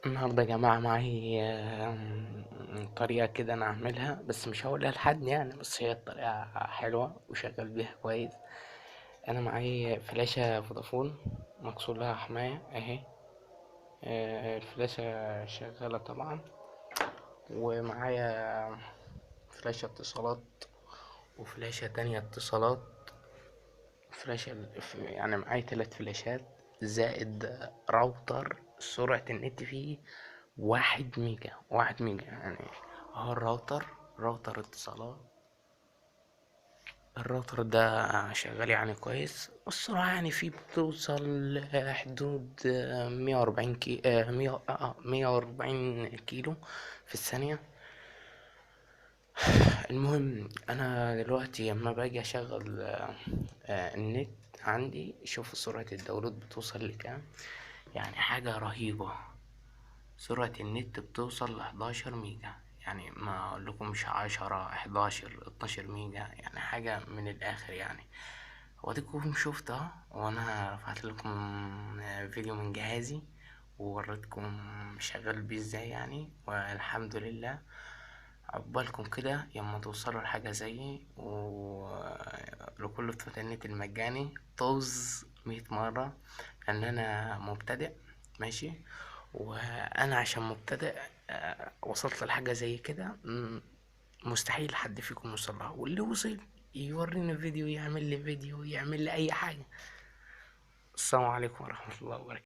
النهاردة يا جماعة معي طريقة كده أنا أعملها، بس مش هقولها لحد يعني، بس هي الطريقة حلوة وشغال بيها كويس. أنا معي فلاشة فودافون مكسور لها حماية أهي. الفلاشة شغالة طبعا، ومعايا فلاشة اتصالات وفلاشة تانية اتصالات، فلاشة يعني معايا 3 فلاشات زائد راوتر سرعة النت فيه 1 ميجا، 1 ميجا يعني. اهو الراوتر، راوتر اتصالات، الراوتر ده شغال يعني كويس، والسرعة يعني فيه بتوصل لحدود 140 كي، 140 كيلو في الثانية. المهم أنا دلوقتي لما باجي أشغل النت عندي، شوفوا سرعة ال download بتوصل لكام، يعني حاجة رهيبة. سرعة النت بتوصل لحداشر ميجا، يعني ما أقولكمش 10، 11، 12 ميجا، يعني حاجة من الآخر يعني. واديكم شفتها، وأنا رفعت لكم فيديو من جهازي ووريتكم شغال بيه ازاي يعني، والحمد لله. عقبالكم كده لما توصلوا لحاجة زيي، ولكل بتوع النت المجاني طز 100 مرة، لأن أنا مبتدئ ماشي، وأنا عشان مبتدئ، وصلت لحاجة زي كده، مستحيل حد فيكم يوصل لها، واللي وصل يوريني فيديو، يعمل لي فيديو، يعمل لي أي حاجة. السلام عليكم ورحمة الله وبركاته.